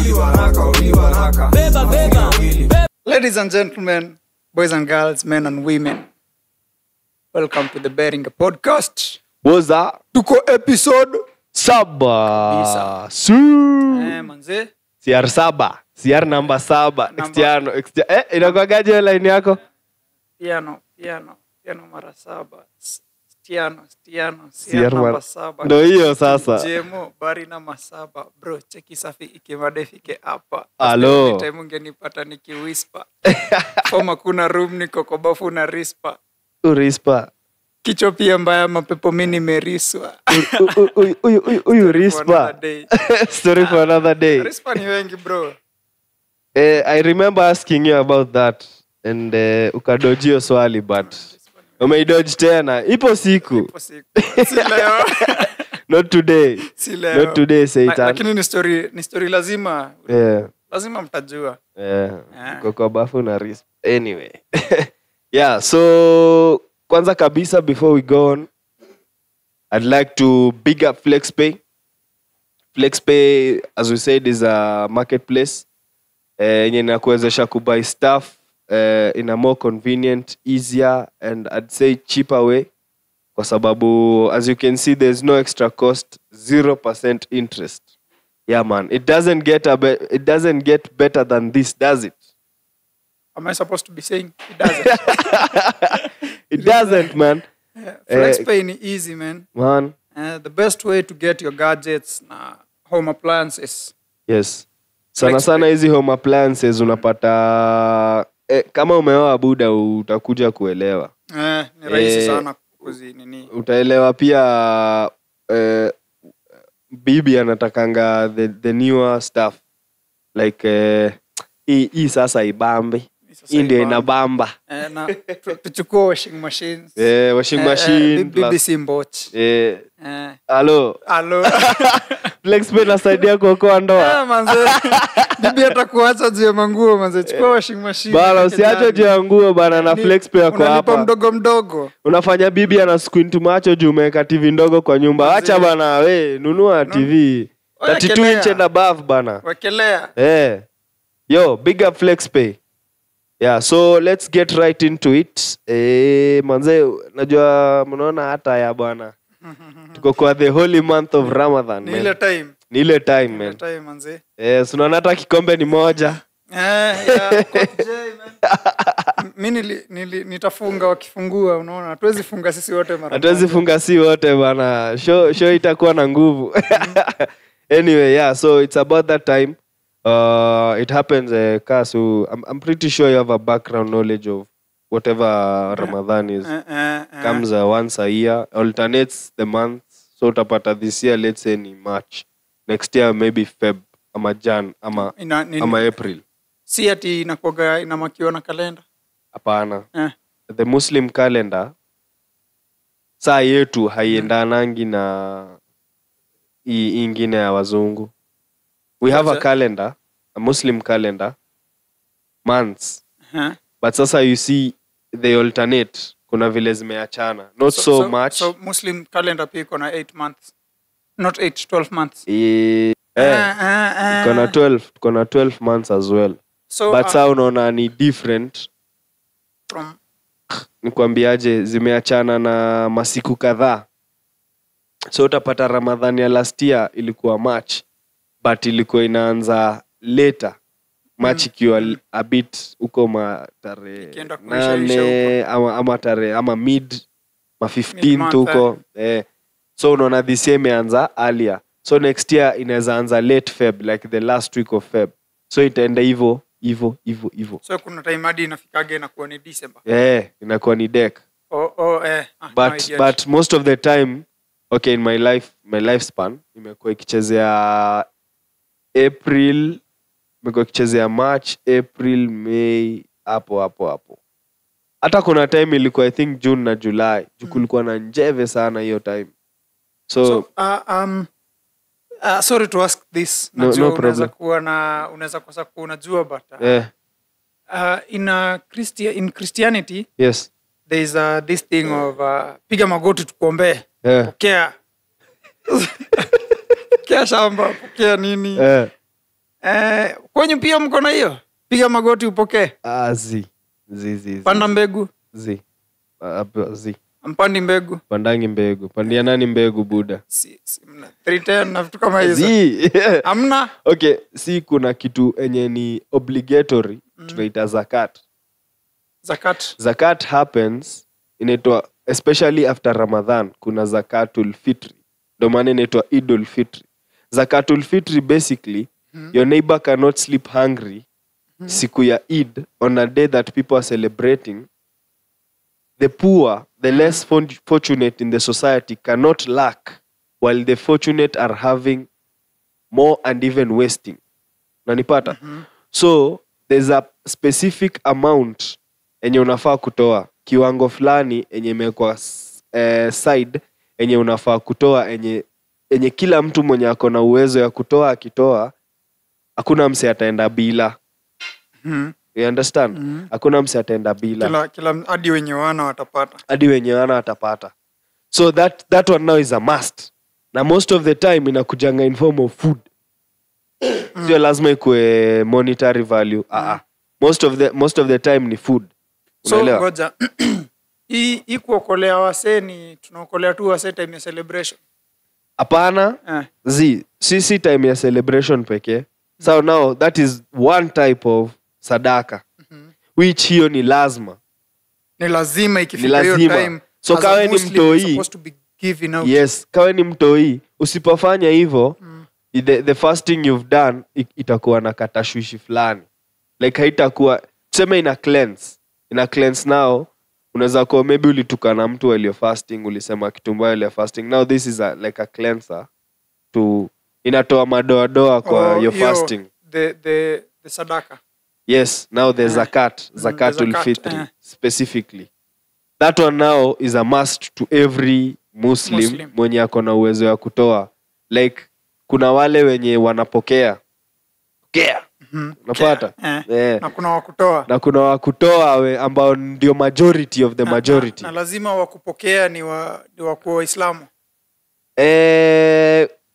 Beba, beba, beba. Ladies and gentlemen, boys and girls, men and women, welcome to the Beringa Podcast. Woza. Tuko episode 7. Su. Manze. CR 7. CR number 7. Cristiano. Inakuagaje line yako? Piano, piano, piano mara 7. Stiano, stiano, CR namba 7. Ndio hiyo sasa. Jemo bari namba 7. Bro, cheki safi ikimadefike hapa. Hello. Time ungenipata nikiwhisper. Kama kuna room niko kwa bafu na rispa. Urispa. Kichwa pia mbaya mapepo mimi nimeriswa. Uyu rispa. Story for another day. Rispa ni wengi bro. I remember asking you about that and ukadojio swali but umeidodge tena. Ipo siku. Ipo siku. Si leo. Not today. Si leo. Not today, Satan. Lakini ni story lazima. Yeah. Lazima mtajua. Yeah. Yeah. Kwa bafu na rispa. Anyway. Yeah, so kwanza kabisa before we go on, I'd like to big up FlexPay. FlexPay, as we said, is a marketplace yenye inakuwezesha kubuy stuff in a more convenient, easier and I'd say cheaper way. Kwa sababu as you can see there's no extra cost, 0% interest. Yeah man, it doesn't get better than this, does it? Am I supposed to be saying it doesn't? It doesn't, man. Yeah. FlexPay ni easy, man. Man. The best way to get your gadgets na home appliances. Yes. Sana sana hizi home appliances unapata kama umeoa buda utakuja kuelewa. Ni rahisi sana kuzi nini. Utaelewa pia bibi anatakanga the newer stuff like hii sasa ibambe. Hii ndio inabamba. Na tuchukue washing machines. Washing machine. BBC mboch. Hello. Hello. FlexPay nasaidia kuokoa ndoa. Manze. Bibi atakuacha juu ya manguo manze. Chukua washing machine. Bana usiache juu ya nguo bana na FlexPay yako hapa. Unalipa mdogo mdogo. Unafanya bibi ana squint macho juu umeweka TV ndogo kwa nyumba. Acha bana we nunua TV. 32 inch and above bana. Wekelea. Yo, big up FlexPay. Yeah, so let's get right into it. Manze, najua mnaona hata ya bwana. Tuko kwa the holy month of Ramadan, man. Ni ile time. Ni ile time, man. Ile time, manze. So unaona hata kikombe ni moja. Yeah, Coach J, man. Mimi nitafunga wakifungua, unaona. Hatuwezi funga sisi wote mara. Hatuwezi funga si wote bana. Show itakuwa na nguvu. Anyway, yeah, so it's about that time. It happens, Kasu. I'm pretty sure you have a background knowledge of whatever Ramadan is. Comes once a year, alternates the months. So utapata this year, let's say in March. Next year maybe Feb, ama Jan, ama April. Si ati inakuwaga inamakiwa na kalenda? Hapana. The Muslim calendar saa yetu haiendanangi na ingine ya wazungu. We have a calendar, a Muslim calendar, months. But sasa you see, they alternate. Kuna vile zimeachana. Not so much. So Muslim calendar pia iko na 8 months. Not 8, 12 months. Iko na 12, iko na 12 months as well. So, but sasa unaona ni different. From nikwambiaje, zimeachana na masiku kadhaa. So utapata Ramadhani ya last year ilikuwa March. But ilikuwa inaanza later. March ikiwa a bit huko ma tarehe 8 ama tarehe ama mid ma 15th huko. So unaona this year imeanza earlier. So next year inaweza anza late Feb, like the last week of Feb. So itaenda hivyo hivyo hivyo hivyo. So kuna time hadi inafikage inakuwa ni December. Inakuwa ni Dec. But most of the time, okay, in my life, my lifespan imekuwa ikichezea April, imekuwa ikichezea March, April, May, hapo. Hata kuna time ilikuwa I think June na July. Juu kulikuwa na njeve sana hiyo time. So sorry to ask this. No, no problem. Unaweza kuwa na unaweza kosa kuwa unajua but in Christianity, yes, there is this thing of piga magoti tukuombee. Pokea. Pokea shamba, pokea nini. Kwenyu pia mko na hiyo? Piga magoti upokee. Zi. Zi, zi, zi. Panda mbegu. Zi. Zi. Mpandi mbegu. Pandangi mbegu. Pandia nani mbegu, buda? Si mna 310 na vitu kama hizo. Zi. Hamna? Okay, si kuna kitu enye ni obligatory, tunaita zakat. Zakat. Zakat happens, inaitwa especially after Ramadan, kuna zakatul fitri. Ndio maana inaitwa Idul Fitri. Zakatul fitri basically, your neighbor cannot sleep hungry siku ya Eid on a day that people are celebrating. The poor, the less fortunate in the society cannot lack while the fortunate are having more and even wasting. Unanipata? So there's a specific amount enye unafaa kutoa, kiwango fulani enye imewekwa side enye unafaa kutoa, enye kila mtu mwenye ako na uwezo ya kutoa akitoa, hakuna mse ataenda bila. You understand? Hakuna mse ataenda bila. Kila hadi wenye wana watapata. Hadi wenye wana watapata. So that one now is a must. Na most of the time inakujanga in form of food. Sio lazima ikuwe monetary value. Most of the time ni food. So Unaelewa? ngoja. Hii kuokolea wasee ni tunaokolea tu wasee time ya celebration. Hapana. Zi, si time ya celebration pekee. So now that is one type of sadaka. Which hiyo ni lazima. Ni lazima ikifika Ni hiyo lazima. time. So as a kawe ni Muslim, mtoi. you're supposed to be giving out. Yes, kawe ni mtoi, usipofanya hivyo, the first thing you've done itakuwa na katashwishi fulani. Like haitakuwa, tuseme ina cleanse. Ina cleanse now, unaweza kuwa maybe ulitukana mtu while you're fasting, ulisema kitu mbaya while you're fasting. Now this is like a cleanser to inatoa madoadoa kwa Oh, your hiyo, fasting. The sadaka. Yes, now the zakat, zakatul zakat, fitri specifically. That one now is a must to every Muslim mwenye ako na uwezo ya kutoa. Like kuna wale wenye wanapokea. Pokea. Unapata? Na kuna wa kutoa. Na kuna wa kutoa ambao ndio majority of the majority. Na lazima wa kupokea ni wa kwa Waislamu.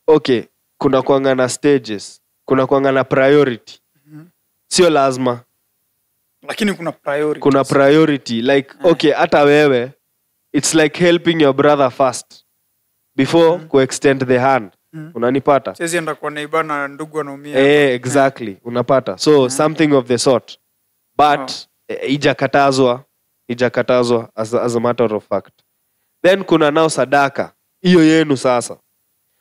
Okay, kuna kuanga na stages, kuna kuanga na priority. Sio lazima. Lakini kuna priority. Kuna priority like okay, hata wewe it's like helping your brother first before ku extend the hand. Unanipata? Siwezi enda kwa neighbor na ndugu anaumia. Exactly. Unapata. So something of the sort. But ijakatazwa as a matter of fact. Then kuna now sadaka. Hiyo yenu sasa.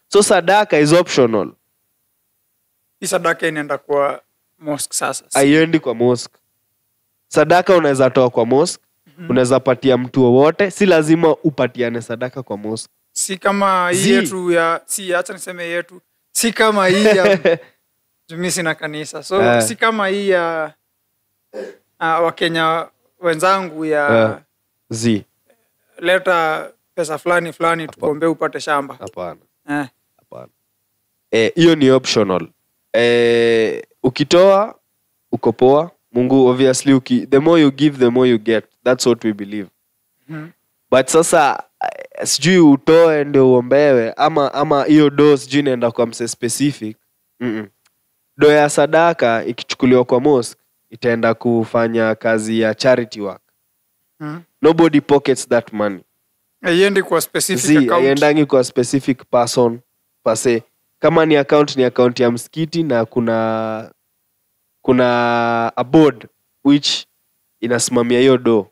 So sadaka is optional. Hii sadaka inaenda kwa mosque sasa. Haiendi kwa mosque. Sadaka unaweza toa kwa mosque, unaweza patia mtu wowote, si lazima upatiane sadaka kwa mosque. Si kama hii yetu ya, si acha niseme yetu, si kama hii ya mimi sina kanisa. So si kama hii ya Wakenya wenzangu ya leta pesa fulani fulani tukuombe upate shamba. Hapana. Hapana. Hiyo ni optional. Ukitoa uko poa. Mungu obviously the more you give the more you get. That's what we believe. But sasa sijui utoe ndio uombewe ama hiyo do sijui inaenda kwa mse specific. Do ya sadaka ikichukuliwa kwa mosque itaenda kufanya kazi ya charity work. Nobody pockets that money. Haiendi kwa specific account. Haiendangi kwa specific person per se. Kama ni account, ni account ya msikiti na kuna a board which inasimamia hiyo do.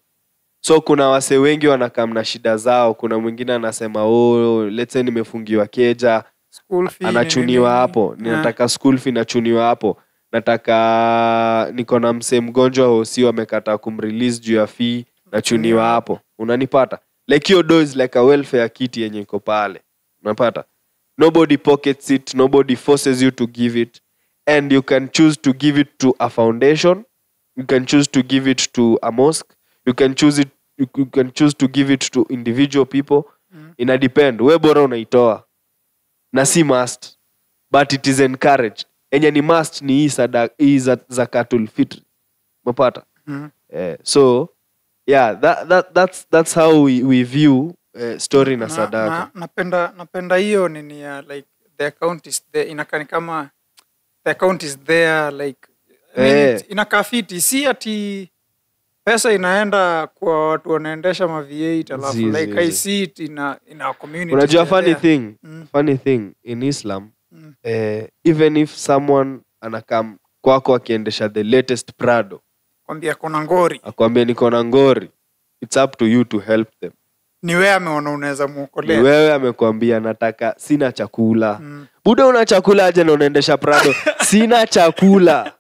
So kuna wase wengi wanakaa na shida zao, kuna mwingine anasema oh, let's say nimefungiwa keja, school fee anachuniwa hapo, ninataka school fee nachuniwa hapo, nataka niko na mse mgonjwa hosi amekataa kumrelease juu ya fee, nachuniwa hapo. Unanipata? Like your do is like a welfare kit yenye iko pale. Unapata? Nobody pockets it, nobody forces you to give it, and you can choose to give it to a foundation, you can choose to give it to a mosque, you can choose it, you can choose to give it to individual people. Ina depend we bora unaitoa, na si must, but it is encouraged. Enye ni must ni hii sadaka, hii zakatul fitri. Umepata? So yeah, that's how we view story na sadaka. Napenda hiyo nini ya like the account is the inakaa kama The account is there, like, I mean, inakaa fiti. Si ati pesa inaenda kwa watu wanaendesha ma V8 alafu like I see it in our community. Unajua funny thing in Islam, even if someone anakam kwako akiendesha the latest Prado, kwambia kuna ngori, akwambia niko na ngori, it's up to you to help them. Ni wewe ameona unaweza muokolea. Ni wewe amekwambia nataka, sina chakula. Buda una chakula aje na unaendesha Prado? Sina chakula.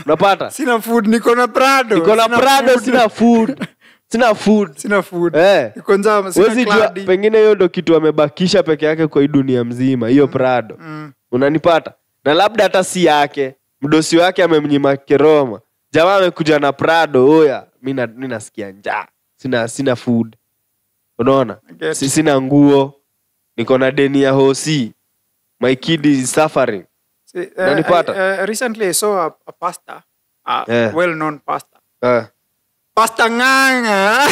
Unapata? Sina food, niko na Prado. Niko na Prado, sina food. Sina food. Sina food. Niko njaa, sina kladi. Pengine hiyo ndo kitu amebakisha peke yake kwa hii dunia mzima, hiyo Prado. Unanipata? Na labda hata si yake, mdosi wake amemnyima keroma. Jamaa amekuja na Prado, oya, mimi nasikia njaa. Sina food. Unaona? Sina nguo. Niko na deni ya hosi. My kid is suffering. See, recently I saw a pastor, a well-known pastor. Pastor Nganga.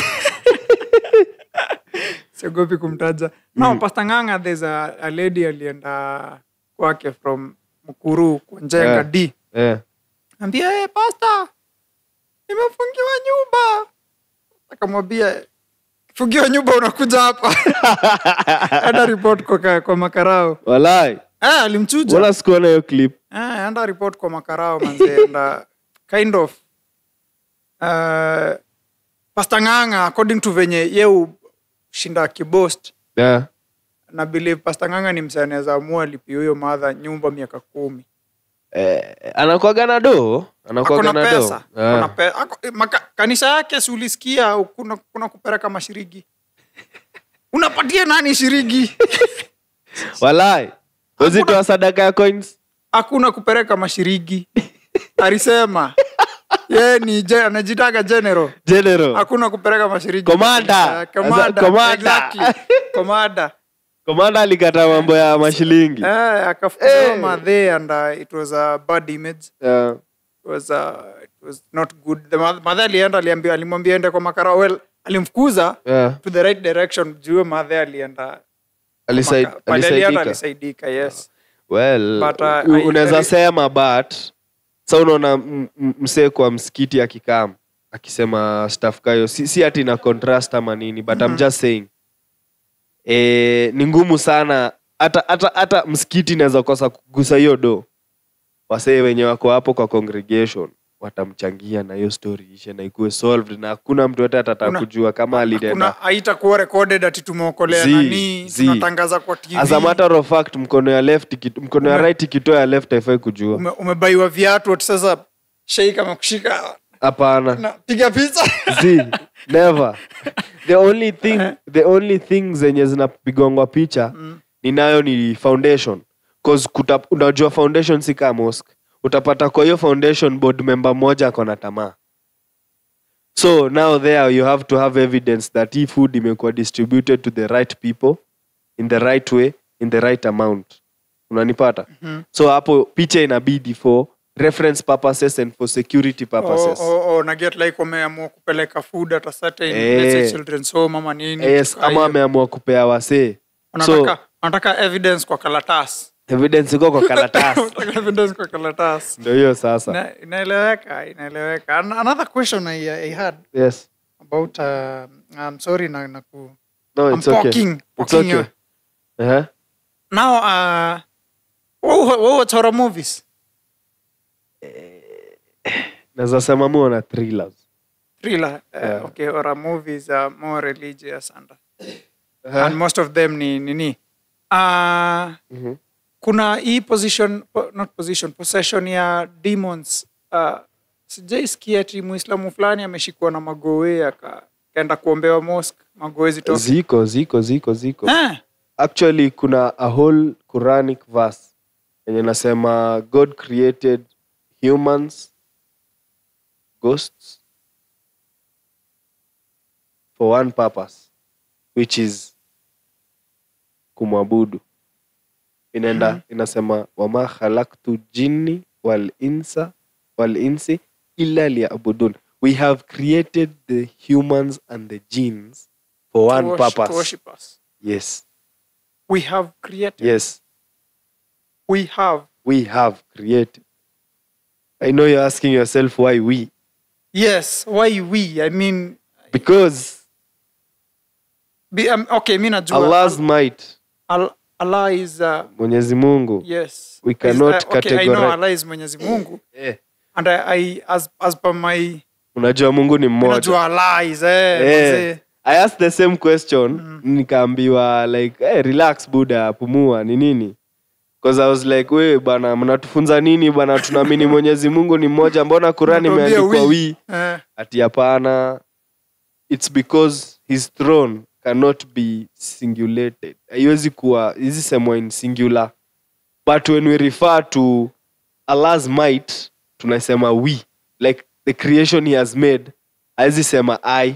Siogopi kumtaja. No, Pastor Nganga, there's a lady alienda kwake from Mukuru kwa Njenga D. Ambia, hey, pastor, nimefungiwa nyumba. Akamwambia, fungiwa nyumba unakuja hapa. Enda report kwa makarao. Walai. Alimchuja. Wala sikuona hiyo clip. Enda report kwa makarao manze. And kind of Pastor Nganga, according to venye yeu shinda kibost. Yeah. Na believe Pastor Nganga ni msanii anaweza amua lipi huyo madha nyumba miaka 10. Anakuaga na do, anakuaga na do. Kuna pesa. Kanisa yake si ulisikia kuna kupeleka mashirigi. Unapatia nani shirigi? Walai. Uzitoa sadaka ya coins? Hakuna kupeleka mashirigi. Alisema yeye ni anajitaka general. General. Hakuna kupeleka mashirigi. Commander. Commander. Exactly. Commander. Commander alikata mambo ya mashilingi. Akafukuza madhe and it was a bad image. Yeah. It was not good. The madhe alienda, alimwambia ende kwa makara. Well, alimfukuza to the right direction. Juu madhe alienda. Alisaidika, yes. Well, but, unaweza sema but sasa unaona msee kwa msikiti akikam akisema staff kayo si ati na contrast ama nini, but I'm just saying ni ngumu sana hata msikiti inaweza kosa kugusa hiyo do. Wasee wenye wako hapo kwa congregation watamchangia na hiyo story ishe na ikuwe solved, na hakuna mtu yote atataka kujua kama alidenda. Haitakuwa recorded ati tumeokolea nani, tunatangaza kwa TV. As a matter of fact, mkono ya left, mkono ya right ikitoa ya left haifai kujua. Umebaiwa viatu ati sasa sheikh amekushika. Hapana. Na piga picha. Never. The only thing zenye zinapigwa picha ninayo ni foundation. Cause unajua foundation si kama mosque. Utapata kwa hiyo foundation board member moja ako na tamaa. So now there you have to have evidence that hii food imekuwa distributed to the right people in the right way in the right amount. Unanipata? So hapo picha inabidi for reference purposes and for security purposes. Na get like wameamua kupeleka food at a certain, let's say children's home ama nini. Yes, ama ameamua kupea wasee. Wanataka evidence kwa karatasi. Evidence iko kwa karatasi. Evidence kwa karatasi. Ndio hiyo sasa. Inaeleweka. Another question I had. Yes. About I'm sorry na ku. No, it's okay. It's okay. Uh-huh. Now what horror movies? Naweza sema muona thrillers. Thriller. Yeah. Okay, horror movies are more religious and and most of them ni nini. Kuna hii position, not position, possession ya demons. Sijaisikia ati Muislamu fulani ameshikwa na magoe akaenda kuombewa mosque, magoe zitoke. Ziko. Actually kuna a whole Quranic verse yenye nasema God created humans, ghosts for one purpose, which is kumwabudu. Inaenda inasema wama khalaqtu jinni wal insa wal insi illa liya'budun. We have created the humans and the jinns for one purpose. To worship us. Yes. We have created. Yes. We have. We have created. I know you're asking yourself why we. Yes, why we? I mean, because okay, mimi najua Allah's might. Allah is Mwenyezi Mungu. Yes. We cannot categorize. I know Allah is Mwenyezi Mungu. Yeah. And I as per my, unajua Mungu ni mmoja. Unajua Allah is I asked the same question, nikaambiwa like, hey, relax Buddha, pumua, ni nini? Because I was like, we bana, mnatufunza nini bana, tunaamini Mwenyezi Mungu ni mmoja, mbona Qur'an imeandikwa we? Ati hapana. It's because his throne cannot be singulated. Haiwezi kuwa, hizi semwa in singular. But when we refer to Allah's might, tunasema we. Like the creation he has made, haiwezi sema I.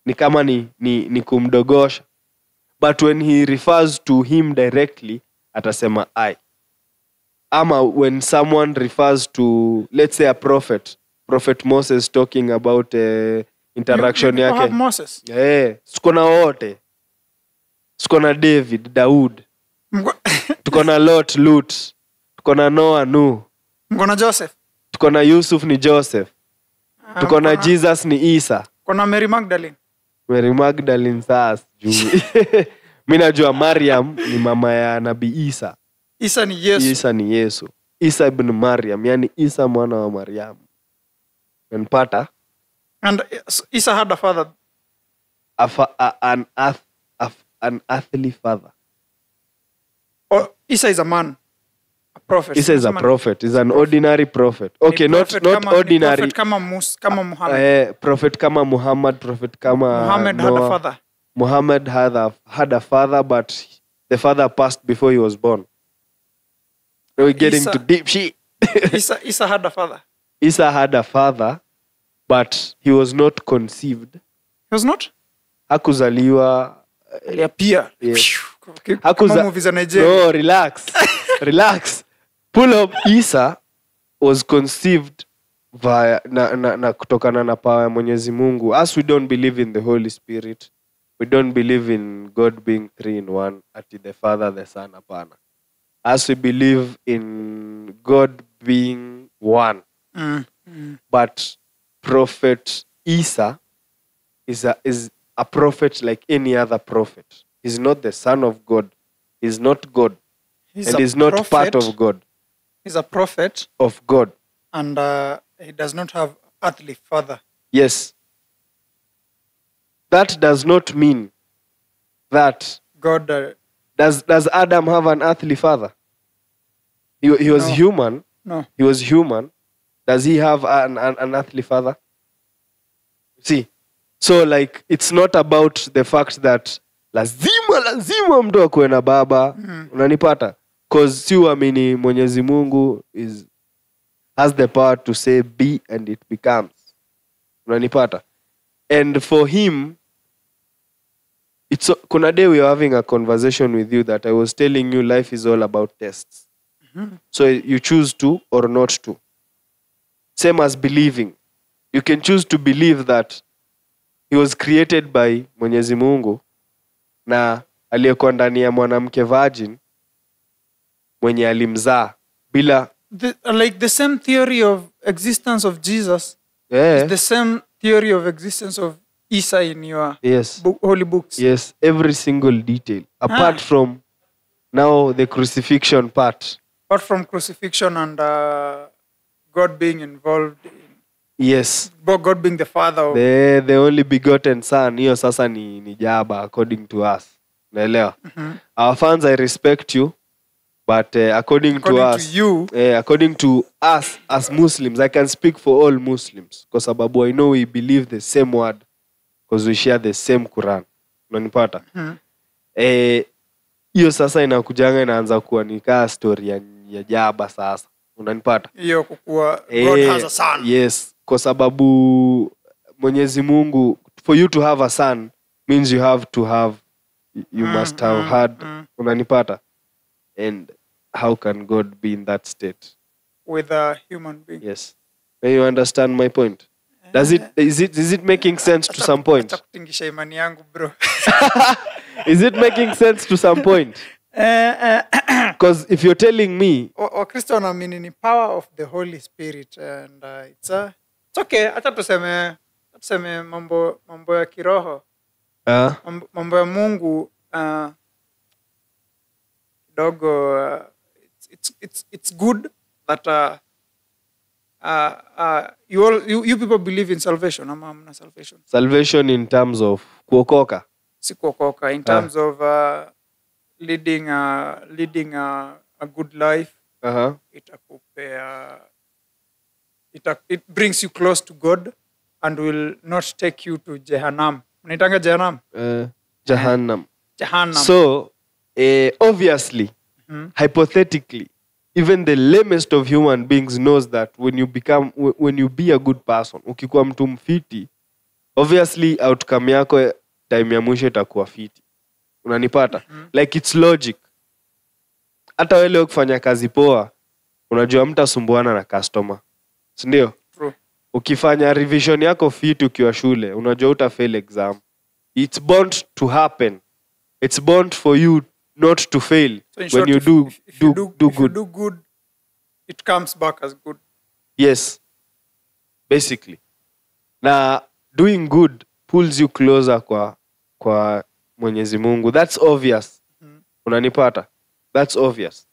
Ni kama ni kumdogosha. But when he refers to him directly, atasema I. Ama when someone refers to, let's say a prophet, Prophet Moses talking about interaction you yake. Have Moses. Yeah, tuko na wote. Tuko na David, Daud. Tuko na Lot, Lut. Tuko na Noah, Nuh. Mko na Joseph. Tuko na Yusuf ni Joseph. Tuko na Jesus ni Isa. Kuna Mary Magdalene. Mary Magdalene sasa sijui. Mimi najua Mariam ni mama ya Nabii Isa. Isa ni Yesu. Isa ni Yesu. Isa ibn Mariam, yani Isa mwana wa Mariam. Unapata? And Isa had a father. An earthly father. Oh, Isa is a man. A prophet. Isa is a prophet. Is an ordinary prophet. Okay, not ordinary. Prophet kama Musa, kama Muhammad. Prophet kama Muhammad, prophet kama Muhammad Noah. Had a father. Muhammad had a father, but the father passed before he was born. We're getting to deep shit. Isa had a father. Isa had a father, but he was not conceived. He was not? Hakuzaliwa. Aliapia. Yes. Kama movies za Nigeria. No, relax. Relax. Pull up. Isa was conceived via na kutokana na power ya Mwenyezi Mungu. As we don't believe in the Holy Spirit, we don't believe in God being three in one, ati the Father, the Son, hapana. As we believe in God being one. But Prophet Isa is a prophet like any other prophet. He's not the son of God. He's not God. And he's not part of God. He's a prophet of God. And he does not have earthly father. Yes. That does not mean that God... Does Adam have an earthly father? He was no. Human. No. He was human. Does he have an earthly father? See? So like, it's not about the fact that lazima mtu akuwe na baba. Unanipata? Cause si uamini Mwenyezi Mungu has the power to say be and it becomes. Unanipata? And for him, it's kuna day we were having a conversation with you that I was telling you life is all about tests. So you choose to or not to. Same as believing. You can choose to believe that he was created by Mwenyezi Mungu na aliyekuwa ndani ya mwanamke virgin mwenye alimzaa bila like the same theory of existence of Jesus. Yeah. Is the same theory of existence of Isa in your yes. Holy books. Yes, every single detail. Apart from now the crucifixion part. Apart from crucifixion and God being involved in... Yes. God being the father of... The only begotten son. Hiyo sasa ni jaba according to us. Naelewa? Our fans, I respect you. But according to us, to you, according to us as Muslims, I can speak for all Muslims. Kwa sababu I know we believe the same word. Because we share the same Quran. Unanipata? Hiyo sasa inakujanga inaanza kuwa ni kaa story ya jaba sasa. Unanipata? Hiyo kukua God has a son. Yes, kwa sababu Mwenyezi Mungu, for you to have a son means you have to have, you must have had. Unanipata? And how can God be in that state? With a human being. Yes. May you understand my point? Does it is it making sense to some point? Kutingisha imani yangu bro. Is it making sense to some point? Because if you're telling me Wakristo wanaamini ni power of the Holy Spirit, and it's okay. Acha tuseme mambo ya kiroho. Mambo ya Mungu kidogo, it's good that you people believe in salvation. Ama hamna salvation? Salvation in terms of kuokoka. Si kuokoka, in terms of leading a good life. Itakupea, it brings you close to God and will not take you to Jehannam. Unaitanga Jehannam? Jahannam. Jahannam. So, obviously, hypothetically, even the lamest of human beings knows that when you be a good person, ukikuwa mtu mfiti, obviously outcome yako time ya mwisho itakuwa fiti. Unanipata? Like it's logic. Hata wewe leo kufanya kazi poa, unajua mtasumbuana na customer. Si ndio? True. Ukifanya revision yako fiti ukiwa shule, unajua utafail exam. It's bound to happen. It's bound for you not to fail. So in when short, you if do good. You do good, it comes back as good. Yes. Basically. Na doing good pulls you closer kwa Mwenyezi Mungu. That's obvious. Unanipata? That's obvious.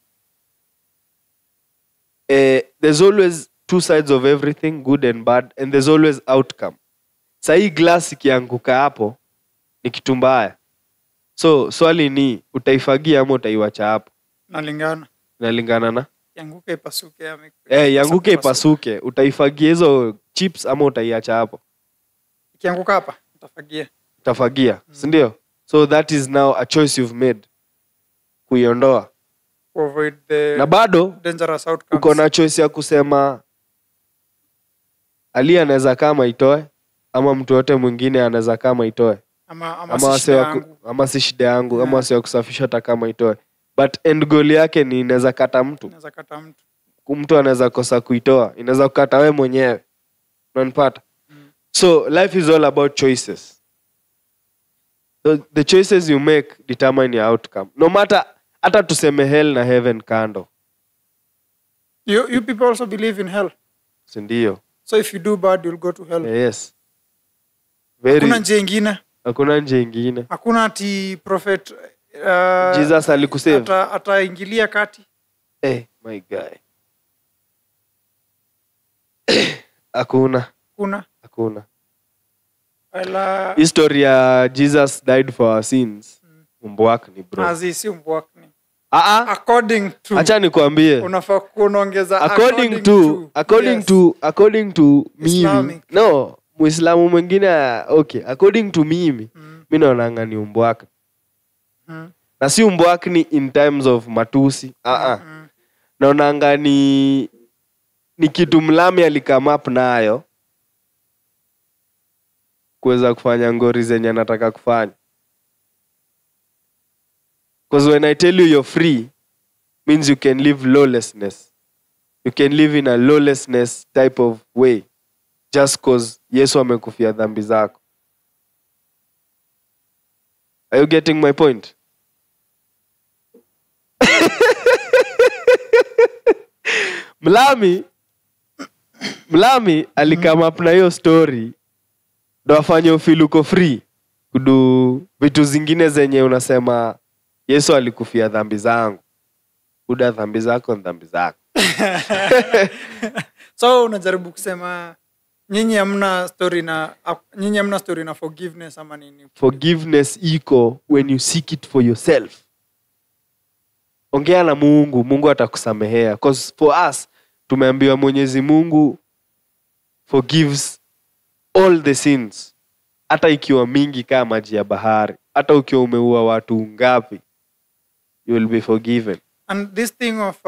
There's always two sides of everything, good and bad, and there's always outcome. Sahi glass ikianguka hapo ni kitu mbaya. So swali ni utaifagia ama utaiwacha hapo? Nalingana. Na? Ianguke ipasuke ama ianguke ipasuke. Utaifagia hizo chips ama utaiacha hapo? Ikianguka hapa utafagia. Utafagia, si ndio? So that is now a choice you've made. Kuiondoa. Avoid the na bado dangerous outcomes. Uko na choice ya kusema Ali anaweza kama itoe ama mtu yote mwingine anaweza kama itoe. Ama si shida yangu, ama sio kusafisha hata kama itoe. But end goal yake ni inaweza kata mtu. Inaweza kata mtu. Mtu anaweza kosa kuitoa, inaweza kukata wewe mwenyewe. Unanipata? So life is all about choices. So the choices you make determine your outcome. No matter hata tuseme hell na heaven kando. You people also believe in hell. Si ndio? So if you do bad you'll go to hell. Yes. Very. Hakuna njia nyingine. Hakuna njia nyingine. Hakuna ati prophet Jesus alikusave. Ataingilia kati. My guy. Hakuna. Hakuna. Ala history ya Jesus died for our sins. Umbwakni bro. Azizi umbwakni. According to. Acha nikwambie. Unafaa kuongeza according to mimi. No, Muislamu mwingine okay, according to mimi, mimi naonanga ni umbwakni. Na si umbwakni in terms of matusi. Naonanga ni kitu mlami alikame up nayo kuweza kufanya ngori zenye anataka kufanya. Because when I tell you you're free, means you can live lawlessness. You can live in a lawlessness type of way. Just cause Yesu amekufia dhambi zako. Are you getting my point? Mlami alikama up na hiyo story ndo afanye ufeel uko free kudu vitu zingine zenye unasema Yesu alikufia dhambi zangu. Kuda dhambi zako ni dhambi zako. So unajaribu kusema nyinyi hamna story na forgiveness ama nini? Forgiveness iko when you seek it for yourself. Ongea na Mungu, Mungu atakusamehea. Cause for us tumeambiwa Mwenyezi Mungu forgives all the sins. Hata ikiwa mingi kama maji ya bahari, hata ukiwa umeua watu ngapi, you will be forgiven. And this thing of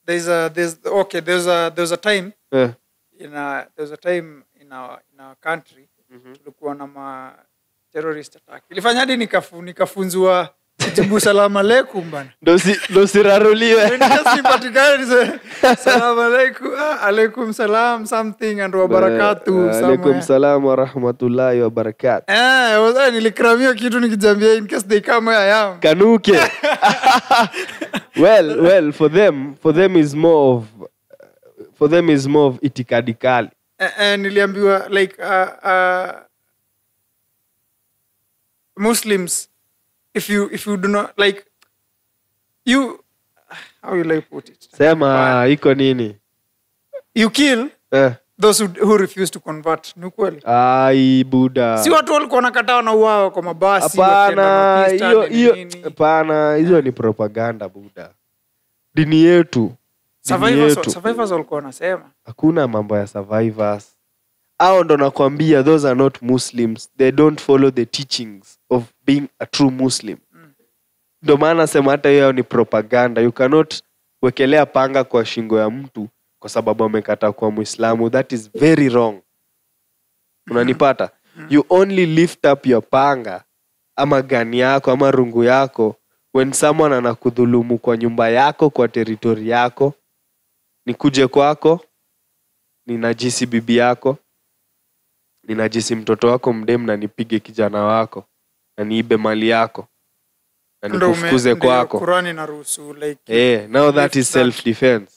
there's a time there's a time in our country tulikuwa na ma terrorist attack. Ilifanya hadi nikafunzwa Jibu salamu alaikum bana. Ndo siraruliwe. Salamu alaikum, alaikum salam something and wa barakatuh. Alaikum salam wa rahmatullahi wa barakatuh. Nilikramia kitu nikijambia in case they come where I am. Kanuke. Well, for them is more of itikadi kali. Niliambiwa like Muslims, if you do not like you, how will I put it? Sema iko nini? You kill those who refuse to convert. Ni kweli? Ai buda. Si watu walikuwa wanakataa na uao kwa mabasi. Hapana, hiyo hapana, hizo ni propaganda buda. Dini yetu. Survivors walikuwa wanasema. Hakuna mambo ya survivors. Hao ndo nakwambia, those are not Muslims. They don't follow the teachings of being a true Muslim. Ndo maana sema hata hiyo ni propaganda. You cannot wekelea panga kwa shingo ya mtu kwa sababu amekataa kuwa Muislamu. That is very wrong. Unanipata? You only lift up your panga ama gani yako ama rungu yako when someone anakudhulumu kwa nyumba yako, kwa territory yako. Nikuje kwako, ninajisi bibi yako, ninajisi mtoto wako mdem, na nipige kijana wako, na niibe mali yako, na nikufukuze kwako. Qurani inaruhusu like now that is self defense.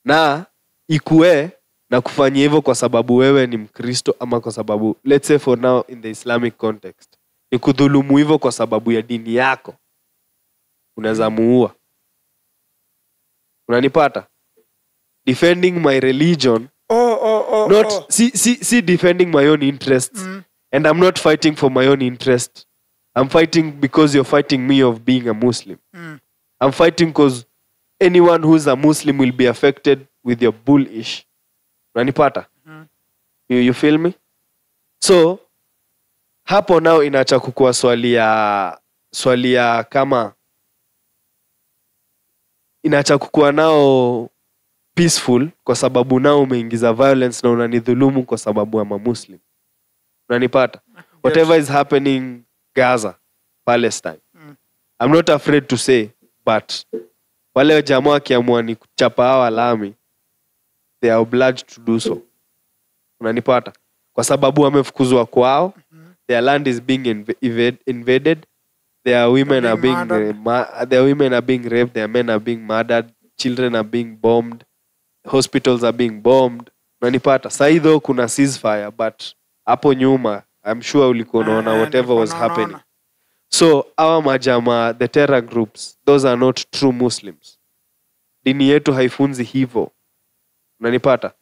Na ikue na kufanya hivyo kwa sababu wewe ni Mkristo ama kwa sababu, let's say for now in the Islamic context, ni kudhulumu hivyo kwa sababu ya dini yako, unaweza muua. Unanipata? Defending my religion, not see defending my own interests. And I'm not fighting for my own interest. I'm fighting because you're fighting me of being a Muslim. I'm fighting because anyone who's a Muslim will be affected with your bullish. Unanipata? You feel me? So hapo now inaacha kukua swali ya kama inaacha kukua nao peaceful kwa sababu nao umeingiza violence na unanidhulumu kwa sababu ya Muslim. Unanipata? Whatever is happening Gaza, Palestine, I'm not afraid to say, but wale jamaa wakiamua ni kuchapa hawa lami, they are obliged to do so. Unanipata? Kwa sababu wamefukuzwa kwao, their land is being invaded, their women are being their women are being raped, their men are being murdered, children are being bombed, hospitals are being bombed. Unanipata? Sasa though kuna ceasefire, but hapo nyuma I'm sure ulikuwa unaona whatever was happening. So our majama, the terror groups, those are not true Muslims. Dini yetu haifunzi hivyo. Unanipata?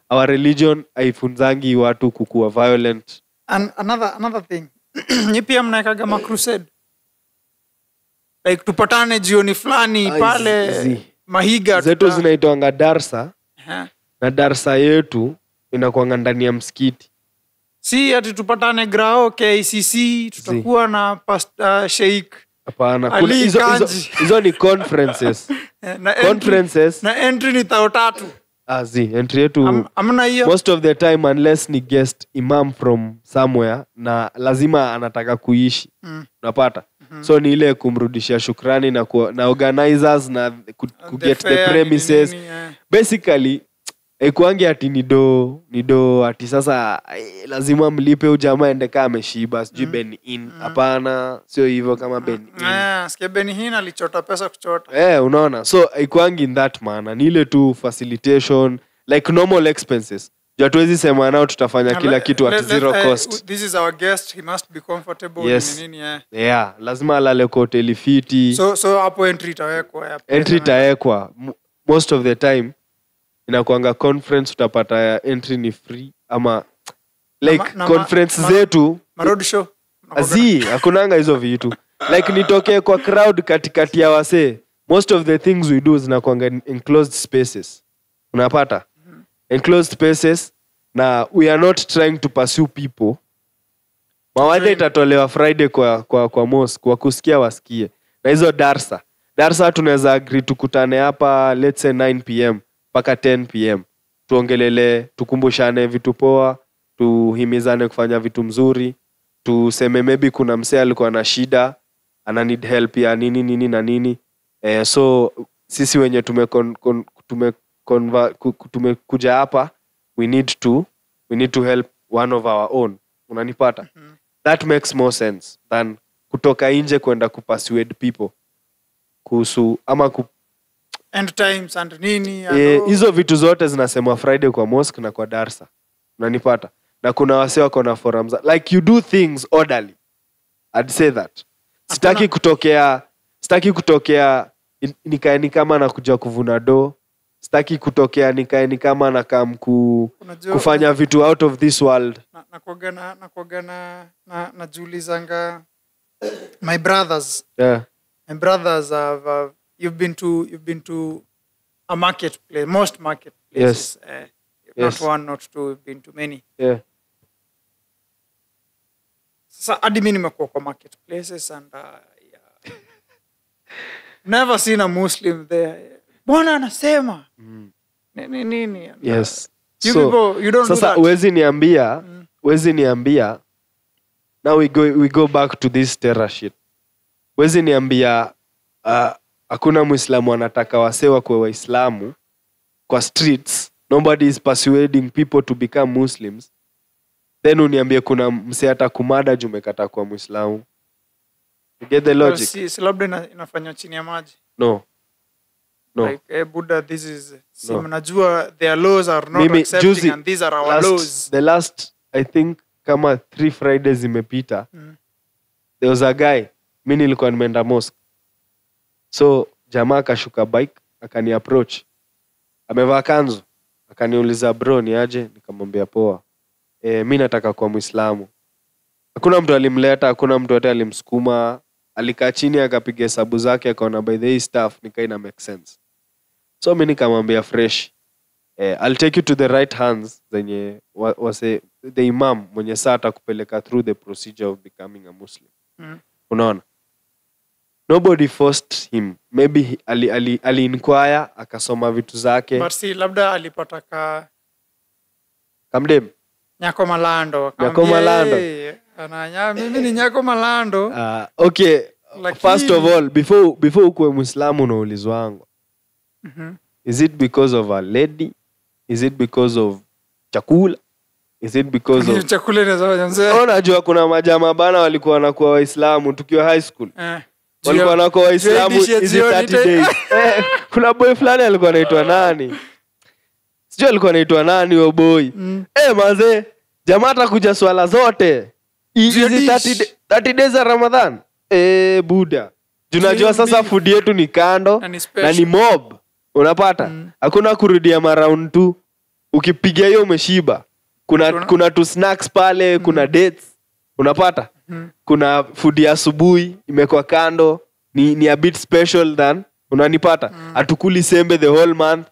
Our religion haifunzangi watu kukuwa violent. And another thing. Ni pia mnaekaga ma crusade. Like tupatane jioni fulani pale Mahiga. Zetu zinaitwanga darsa. Na darsa yetu inakuanga ndani ya msikiti. Si ati tupatane grao KICC, tutakuwa na Pastor Sheikh. Hapana, hizo ni conferences. Na conferences na entry ni 3,000. Entry yetu amna hiyo. Most of the time unless ni guest imam from somewhere na lazima anataka kuishi. Unapata? So ni ile kumrudishia shukrani na na organizers na ku get the premises. Nini, Basically ikuangi ati ni do ati sasa lazima mlipe huyu jamaa ende kama ameshiba sijui Ben In. Hapana, sio hivyo kama Ben In. Sikia Ben In alichota pesa kuchota. Unaona. So ikuangi in that manner. Ni ile tu facilitation like normal expenses. Hatuwezi sema nao tutafanya kila kitu at zero cost. This is our guest, he must be comfortable. Yes. Nini. Yeah, lazima alale kwa hoteli fiti. So hapo entry itawekwa. Entry itawekwa most of the time. Inakuanga conference utapata entry ni free ama like conference zetu road show. Azi, hakunanga hizo vitu. Like nitokee kwa crowd katikati ya wasee. Most of the things we do zinakuanga enclosed spaces. Unapata? Enclosed spaces na we are not trying to pursue people. Mawaidha itatolewa Friday kwa mosque, kwa kusikia wasikie. Na hizo darsa. Darsa tunaweza agree tukutane hapa let's say 9 PM mpaka 10 PM. Tuongelele, tukumbushane vitu poa, tuhimizane kufanya vitu mzuri, tuseme maybe kuna msee alikuwa na shida, Ana need help ya nini nini na nini. So sisi wenye tumekuja hapa, we need to help one of our own. Unanipata? That makes more sense than kutoka nje kwenda kupersuade people kuhusu ama end times and nini. Hizo vitu zote zinasemwa Friday kwa mosque na kwa darsa. Unanipata? Na kuna wase wako na forums. Like you do things orderly. I'd say that. Sitaki kutokea nikae ni kama nakuja kuvuna do. Sitaki kutokea nikae ni kama nakam kufanya vitu out of this world. Na najiulizanga my brothers. Yeah. My brothers have you've been to a marketplace, most marketplaces. Yes. Not one, not two, we've been to many. Yeah. Sasa hadi mimi nimekuwa kwa marketplaces and yeah. Never seen a Muslim there. Bwana anasema. Nini. Yes. You so, people, you don't sasa do that. Huwezi niambia now we go back to this terror shit. Huwezi niambia hakuna Muislamu anataka wasewa kwa Waislamu kwa streets. Nobody is persuading people to become Muslims. Then uniambie kuna mse atakumada juu umekataa kuwa Muislamu. You get the logic? Well, si labda inafanywa chini ya maji. No. Like, Buddha, this is... Si mnajua their laws are not accepting juzi, and these are our laws. The last, I think, kama 3 Fridays imepita, there was a guy, mi nilikuwa nimeenda mosque. So, jamaa akashuka bike, akani approach. Amevaa kanzu. Akaniuliza bro ni aje, nikamwambia poa. Mi nataka kuwa Muislamu. Hakuna mtu alimleta, hakuna mtu hata alimsukuma. Alikaa chini akapiga hesabu zake akaona by the way stuff ni kind of make sense. So mimi nikamwambia fresh. I'll take you to the right hands zenye wase the imam mwenye saa atakupeleka through the procedure of becoming a Muslim. Unaona? Nobody forced him. Maybe ali inquire akasoma vitu zake. But si labda alipata ka kamdem. Nyako Malando. Nyako Malando. Ananya mimi ni Nyako Malando. Okay. Lakini... First of all, before ukuwe Muislamu unaulizwa wangu. Is it because of a lady? Is it because of chakula? Is it because of chakula inaweza mzee? Unajua kuna majamaa bana walikuwa wanakuwa Waislamu tukiwa high school. Walikuwa wanakuwa Waislamu hizi 30 days. Kuna boy fulani alikuwa anaitwa nani? Sijui alikuwa anaitwa nani huyo boy. Mazee, jamaa atakuja swala zote. Hizi 30 days za Ramadhan. Buda. Tunajua sasa food yetu ni kando na ni mob. Unapata? Hakuna kurudia maround 2. Ukipiga hiyo umeshiba. Kuna tu snacks pale, kuna dates. Unapata? Kuna food ya asubuhi imekuwa kando, ni a bit special than unanipata. Hatukuli sembe the whole month.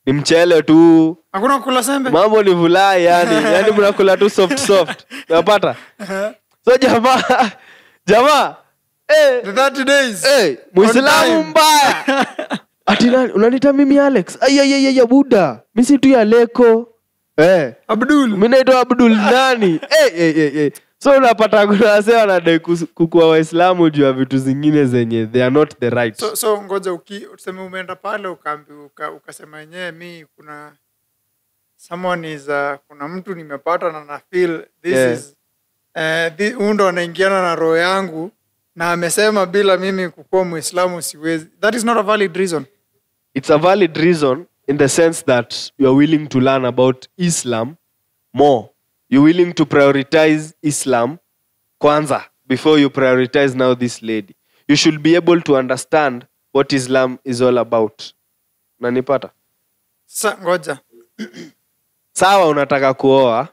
Ni mchele tu. Hakuna kula sembe. Mambo ni vulai yani. Yani mnakula tu soft. Unapata? So jamaa the 30 days. Muislamu mbaya. Ati nani unaniita mimi Alex? Ay Buda. Mimi si tu ya Leko. Abdul. Mimi naitwa Abdul nani? So unapata kuna wasee wanadai kukuwa Waislamu juu ya vitu zingine zenye they are not the right. So ngoja useme umeenda pale ukasema yenyewe mi kuna someone is kuna mtu nimepata na na feel this is huyu anaingiana na roho yangu na amesema bila mimi kukuwa Muislamu siwezi. That is not a valid reason. It's a valid reason in the sense that you are willing to learn about Islam more. You're willing to prioritize Islam kwanza before you prioritize now this lady. You should be able to understand what Islam is all about. Unanipata? Sasa ngoja. Sawa unataka kuoa.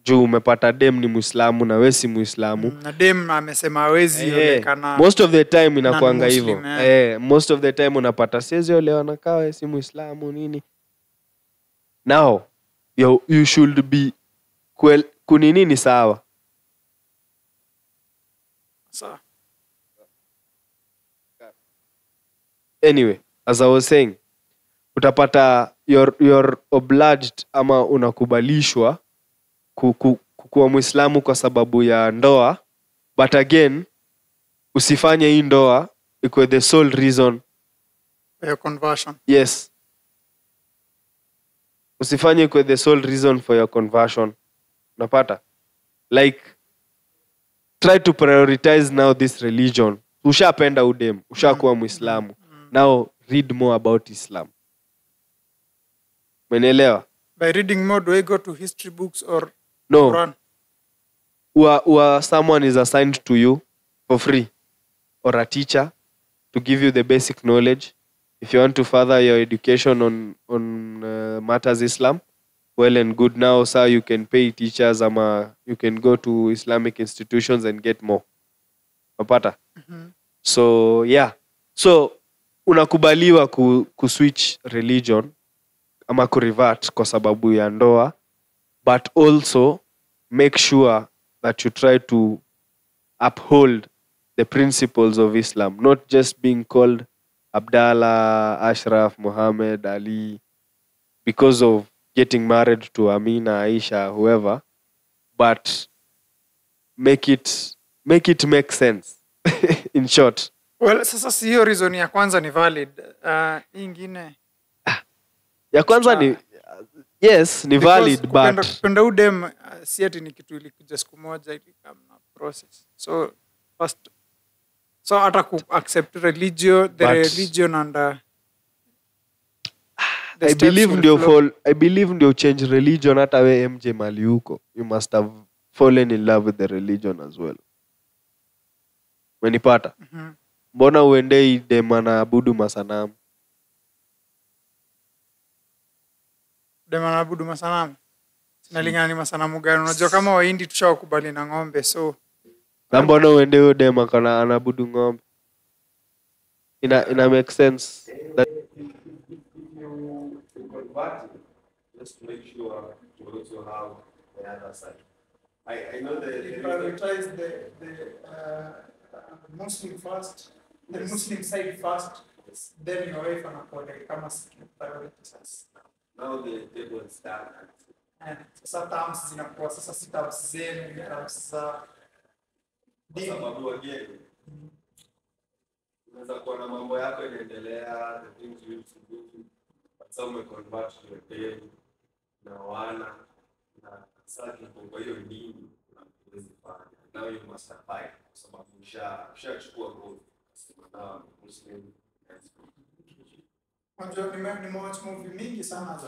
Juu umepata dem ni Muislamu na wewe si Muislamu. Na dem amesema hawezi olekana. Most of the time inakuanga hivyo. Most of the time unapata siwezi olewa na kawe si Muislamu nini. Now you should be kunini ni sawa. Sawa. Anyway, as I was saying, utapata you're obliged ama unakubalishwa kuwa Muislamu kwa sababu ya ndoa, but again usifanye hii ndoa ikuwe the sole reason for your conversion. Yes. Usifanye ikuwe the sole reason for your conversion. Unapata? Like, try to prioritize now this religion. Ushapenda udem, ushakuwa Muislamu. Now read more about Islam. Umenielewa? By reading more, do I go to history books or no? Quran? Or someone is assigned to you for free, or a teacher to give you the basic knowledge. If you want to further your education on matters Islam, well and good. Now, sir, you can pay teachers, ama you can go to Islamic institutions and get more. Mapata? So, yeah. So, unakubaliwa kuswitch religion ama kurevert kwa sababu ya ndoa, but also make sure that you try to uphold the principles of Islam, not just being called Abdallah, Ashraf, Muhammad, Ali because of getting married to Amina, Aisha, whoever, but make it make sense. In short. Well, sasa si hiyo reason ya kwanza ni valid. Ingine ya kwanza ni yes, ni valid, but kupenda udem si ati ni kitu ilikuja siku moja, ilikam na process. So first, so hata ku accept religion, the religion and the I believe ndio change religion. Hata we MJ mali huko, you must have fallen in love with the religion as well. Umenipata? Mbona uendei dem anaabudu masanamu? Dem anaabudu masanamu? Sinalingana ni masanamu gani? Unajua kama Wahindi tushawakubali na ng'ombe, so na mbona uende huyo dem anaabudu ng'ombe? Ina make sense that you convert, just to make sure you also have the other side. I know they prioritize the Muslim first, the Muslim side first, yes. Then your wife anakuwa kama priority sasa. Now the table is done. Sasa terms zinakuwa sasa si terms zenu, ni terms za dini. Sababu again, unaweza kuwa na mambo yako inaendelea, the things you used to do, but some may convert to your day na wana na sasa kwa hiyo dini unaweza fanya. Now you must abide kwa sababu ushachukua goal. Sema now Muslim. Unajua nimewatch movie mingi sana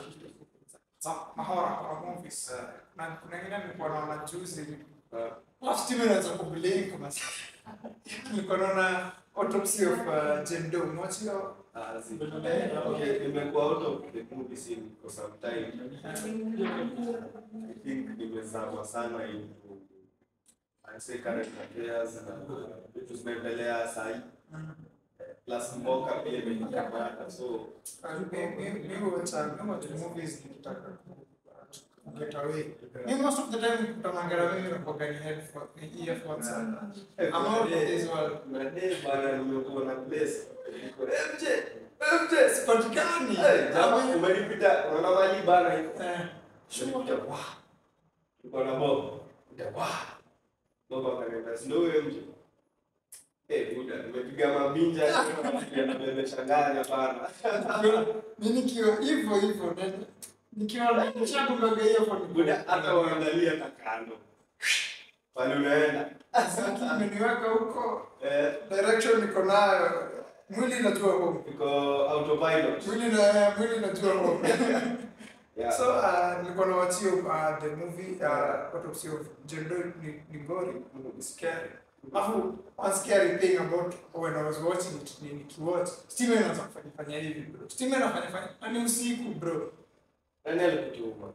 za mahora movies. Na kuna ingine nilikuwa naona juzi. Last time nilianza kublink basi. Nilikuwa naona Autopsy of Jane Doe. Watch hiyo. Okay, nimekuwa out of the movie scene for some time. I think nimezama sana into I say current affairs na vitu zinaendelea sahi. Plus mboka pia imenikamata, so mimi watch movies nikitaka get away. Me most of the time nikutanaangalia mimi nakuwa ni headphone, ni earphones. I'm out of this world. Na day bana nimekuwa na place. Niko MJ sipatikani. Jamaa umenipita, unaona mali bana hiyo. Sure. Wah. Niko na Bob. Wah. Bob akaniambia sio MJ. Buda, nimepiga mabinja nimechanganya bana. Mimi nikiwa hivyo hivyo nikiwa nishakumbaga hiyo phone buda, hata uangalia hata kando. Pale unaenda. Sasa nimeniweka huko. Direction niko nayo. Mwili inajua huko. Niko autopilot. Mwili inajua huko. Yeah. So nilikuwa na watch the movie Autopsy of Jane Doe ni ngori, scary. Alafu one scary thing about when I was watching it ni nikiwatch Steven anaanza kufanya hivi bro. Steven anafanya ni usiku bro. Nani alikutuma?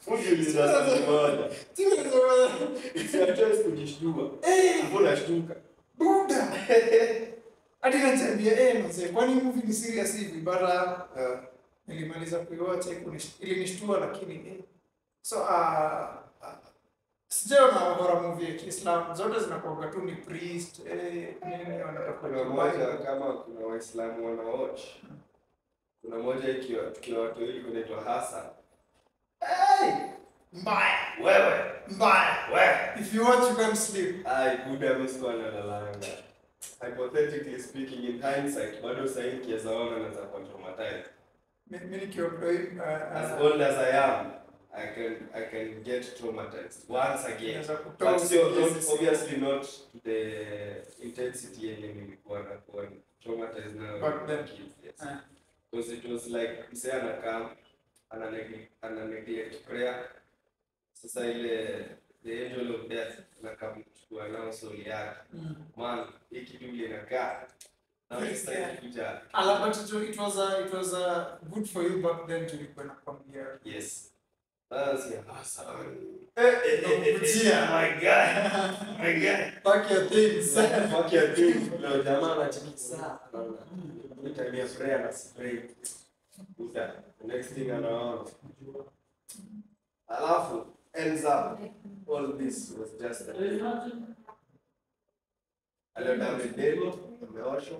Ujiuliza swali moja. Steven anasema it's your choice kujishtua. Mbona shtuka? Buda. Hadi ananiambia mzee, kwani movie ni serious hivi? Bara nilimaliza kuiwatch ilinishtua lakini so sijaona horror movie ya Kiislam, zote zinakuwa tu ni priest nini wanataka. Moja kama kuna Waislamu wana watch. Kuna moja ikiwa tukiwa watu wengi inaitwa Hassan. Hey! Mbaya. Wewe. Mbaya. Wewe. If you watch you can't sleep. Ai, buda mimi sikuwa nalalanga. Hypothetically speaking, in hindsight, bado sasa hivi kiweza ona naweza kuwa traumatized. Mimi nikiwa mtoi, As old as I am, I can get traumatized once again. Naweza kutoa But still, usingizi. obviously not to the intensity yenye nilikuwa nakuwa traumatized now. Back then. Kids, yes. Because it was like msee anakaa ana neglect prayer. Sasa ile the angel of death anakaa kuchukua nao soul yake. Man, hii kitu ile inakaa. Na sasa ikikuja. Ala, but it was a good for you back then to ilikuwa nakwambia. Yes. Sasa Nakukujia. My God. My God. Fuck your things. Fuck your things. Leo jamaa anachikisa. Ni time ya prayer na spray. Uta. The next thing anaona. Alafu ends up all this was just a aliota amebebwa, ameoshwa.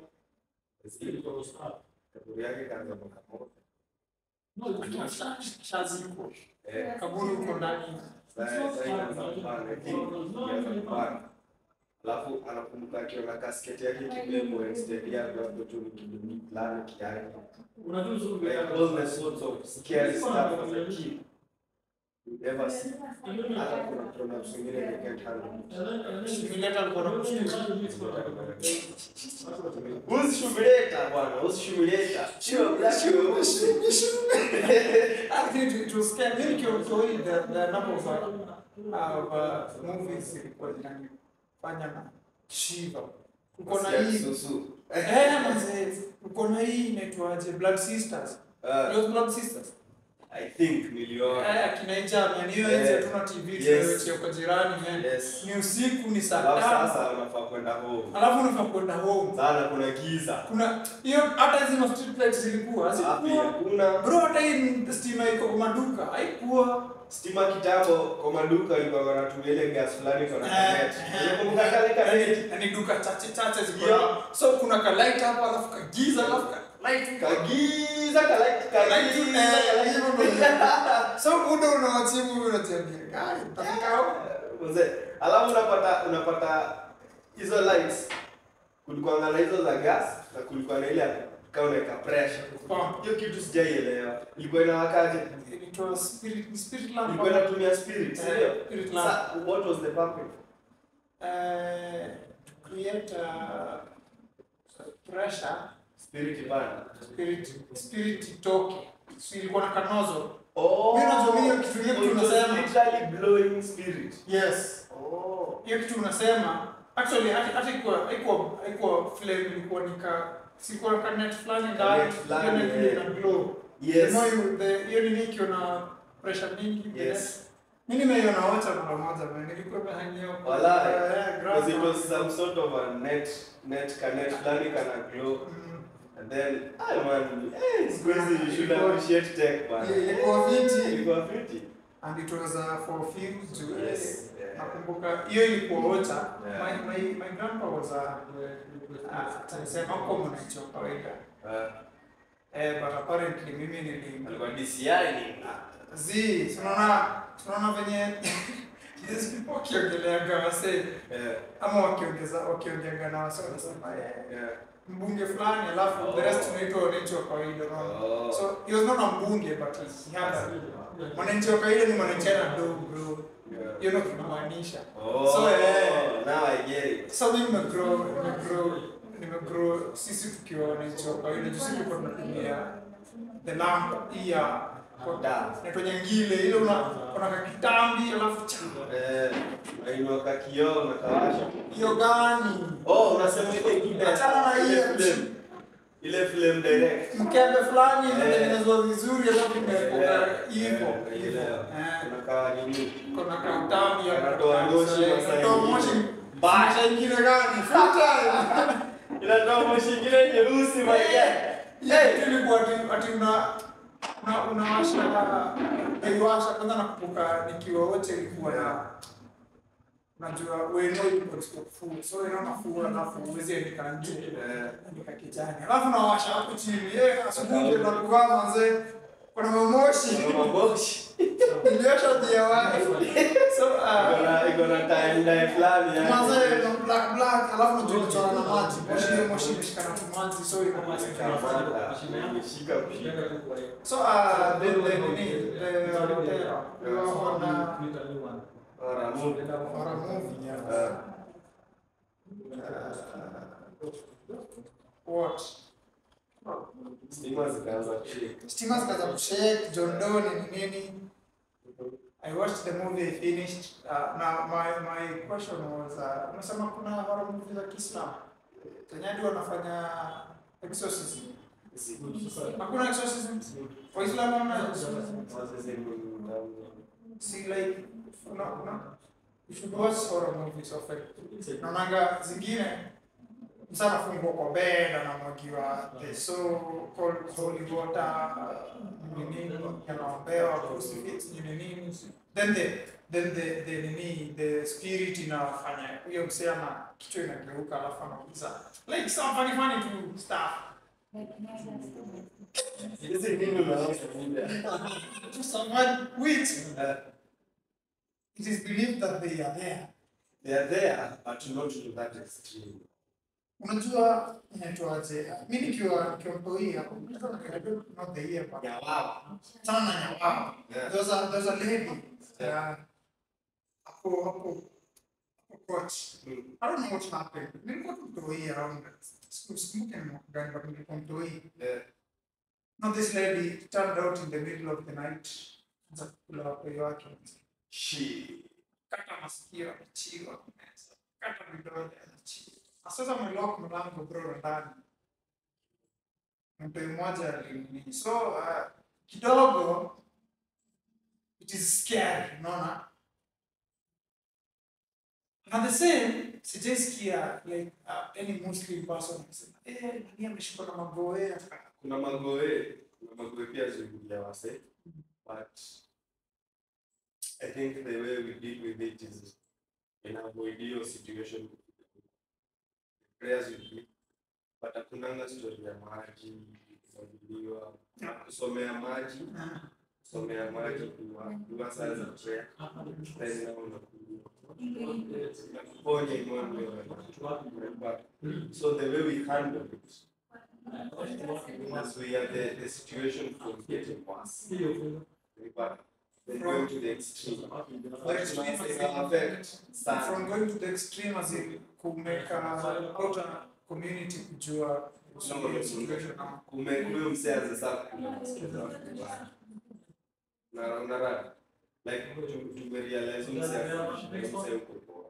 Kaburi yake kaanza mwaka moja. Shazikwa. Kaburi uko ndani. Sasa inaanza kupanda, inaanza kupanda. Alafu anakumbuka akiona kasketi yake ikibebwa instead yake hapo tu ni kitu fulani kiani. Like all the sorts of scary stuff as a kid. You never see. Hata kuna grown-ups wengine they can't handle it. Shumileta alikuwa anakushtua. Who's Shumileta bwana? Who's Shumileta? Sure, black you. I think it was scary. Mimi nikiwa mtoi, the number of movies ilikuwa zinanifanya na shiva. Uko na hii. Susu. Manze, uko na hii inaitwaje? Blood Sisters. It was Blood Sisters. I think niliona. Akina Inja, man, hiyo enzi hatuna TV, Yes. tunaweka kwa jirani, man. Yes. Ni usiku, ni saa Alafu tano. sasa unafaa kwenda home. Alafu unafaa kwenda home. Sana kuna giza. Kuna hiyo hata hizo street lights zilikuwa, hazikuwa. Hakuna. Bro, hata hii stima iko kwa maduka, haikuwa. Stima kitambo kwa maduka ilikuwa wanatumia ile gas fulani kwa net. Unakumbuka kale ka net? Na ni duka chache chache ziko. Yeah. So kuna ka light hapo alafu ka giza alafu ka light Kagiza ka light ka light giza ka light. hivyo ndio. So muda unawachimu unajiambia, guys, utafika hapo. Mzee, alafu unapata hizo lights. Kulikuwa na hizo za gas na kulikuwa na ile kama unaweka pressure. Hiyo kitu sijaielewa. Ilikuwa inawakaje? It was spirit lamp. Ilikuwa inatumia spirit, si ndio? Spirit lamp. Sa, what was the purpose? To create pressure. Spirit bana. Spirit itoke. Si ilikuwa na kanozo. Oh. Mimi najua mimi hiyo kitu hiyo kitu It was unasema. literally blowing spirit. Yes. Oh. Hiyo kitu unasema actually hata haikuwa flame, ilikuwa ni ka sikuwa ka net fulani ndani, Net fulani, hiyo net ina glow. Yes. The more you, the hiyo nini ikiwa na pressure mingi, the Yes. net. Mimi nimeiona wacha mara moja, man. Nilikuwa nimehangia hapo. Walai. Grandpa. Because it was some sort of a net fulani kana glow. And then, ay man, it's crazy, you should appreciate tech, man. Ilikuwa fiti. Ilikuwa fiti. And it was for few to, Yes. Yeah. Nakumbuka hiyo ilikuwa wacha. Yeah. My grandpa was a alisema kwa mwananchi wa kawaida. But apparently mimi nili Alikuwa DCI ni. Zi, tunaona venye these people wakiongeleaga wase. Ama wakiongeaga na wase wanasema, mbunge fulani alafu the rest tunaitwa wananchi wa kawaida, unaona? So he was not a mbunge but he had a mwananchi wa kawaida ni mwananchi ana dogo, bro. Hiyo ndio tunamaanisha. Oh, So, now I get it. So mimi nimegrow sisi tukiwa wananchi wa kawaida, sisi tulikuwa tunatumia the lamp hii ya Da. inaitwa nyangile, ile una kakitambi alafu cha. Inua kakioo unakawasha. Hiyo gani? Oh, unasema ile ingine. Achana na hiyo. Ile flame direct. Mkebe fulani imetengenezwa vizuri alafu imewekwa hivyo, hivyo. Kuna kawa nini? Kuna kautambi ya Inatoa moshi masaa Inatoa ingine. moshi. Masaa ingine gani? Full time. Inatoa moshi ingine nyeusi, my guy. Yeah, kitu ilikuwa ati unawasha, naiwasha kwanza. Nakumbuka nikiwa wote ilikuwa na unajua wewe ndio uko kufua. So wewe unafua alafu uweze andika nje. Andika kijani. Alafu unawasha hapo chini. Asubuhi ndio tunakuvaa manze. Kuna mamoshi. Kuna mamoshi. Niliosha DIY. So iko na timeline fulani yani. Mazee no black black alafu tulichora na maji. Moshi imeshikana na maji so iko maji. Imeshika kushika. So the we were on a movie. Yeah. What? Stima zikaanza kushake. Stima zikaanza kushake, John Doe ni nini? I watched the movie, I finished. Now my question was, unasema kuna horror movie za Kiislamu? Zenye wanafanya exorcism. Hakuna exorcism? Waislamu hamna exorcism? See like, no. You should watch horror movies often. Naonanga zingine msana fungwa kwa bed anamwagiwa the so called holy water nini anaombewa crucifix nini nini then the nini the spirit inafanya huyo msee ana kichwa inageuka alafu anauliza like some funny to stuff. Hizi nini unaona? To someone which it is believed that they are there. They are there, but not to that extreme. Unajua inaitwaje? Mimi nikiwa mtoi hapo, not the year but Nyawawa. Sana Nyawawa. Yeah. There's a lady. Hapo coach. I don't know what happened. Nilikuwa mtoi around. Sikumbuki ni mwaka gani, but nilikuwa mtoi. Yeah. Now this lady turned out in the middle of the night. Anza kukula watoi wake. She kata masikio anachiwa, kata vidole anachiwa. Sasa amelock mlango bro ndani. Mtu mmoja alinini. So kidogo it is scary, unaona? And the same sijasikia like any Muslim person akisema nani ameshikwa na magoe. Kuna magoe pia zikuja wase. But I think the way we deal with it is in avoid your situation. Prayers you give, but hakunanga story ya maji, kumwagiliwa, kusomea maji, kuwa saa za prayer, then now unakunywa. Unakuponya imani. So the way we handle it, as we are the situation from getting worse. But then going to the extreme. From going to the extreme as in kumeka outer community kujua situation. Huyo msee anza sasa na unara like to realize msee uko poa.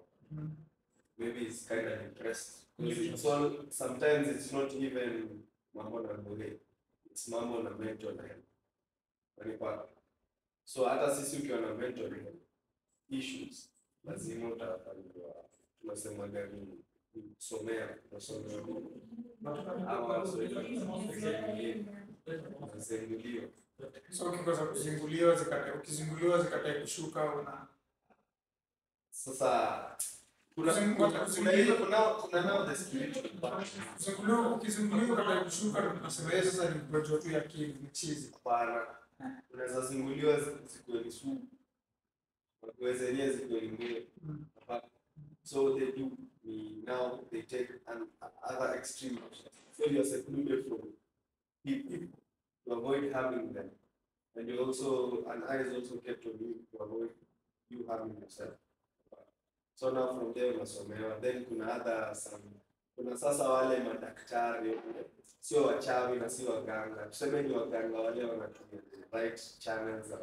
Maybe it's kind of depressed. Because it's all, sometimes it's not even mambo na mwili. It's mambo na mental health. Unanipata? So hata sisi ukiwa na mental health issues lazima utafanyiwa, tunasema gani, kusomea ama kuzinguliwa. So ukikosa kuzinguliwa ukizinguliwa zikatae kushuka una sasa kuna now the spiritual part. Ukizinguliwa ukatae kushuka tunasema yeye sasa ni mgonjwa tu ya akili, ni chizi. Hapana. Unaweza zinguliwa zikuwe ni sugu. Waweze yenyewe zikuwe ni mwili. So they do now they take an other extreme option. So you are secluded from people to avoid harming them. And you also, an eye is also kept on you to avoid you harming yourself. So now from there unasomewa. Then kuna other some, kuna sasa wale madaktari, sio wachawi na sio waganga. Tuseme ni waganga wale wanatumia the right channels za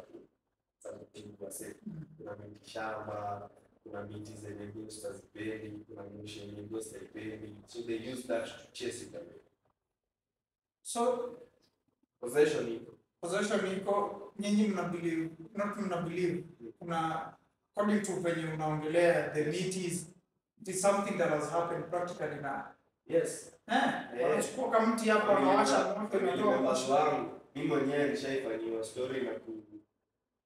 kutibu wase. Kuna miti shamba, kuna miti zenye ghost hazipendi, kuna moshi yenye ghost haipendi. So they use that to chase it away. So possession iko. Possession iko, nyinyi mna believe, not mna believe. Kuna according to venye unaongelea the meat is, it is something that has happened practically now. Yes. Wanachukua kama mti hapo wanawasha moto inatoa moshi. Mimi mwenyewe nishaifanyiwa story na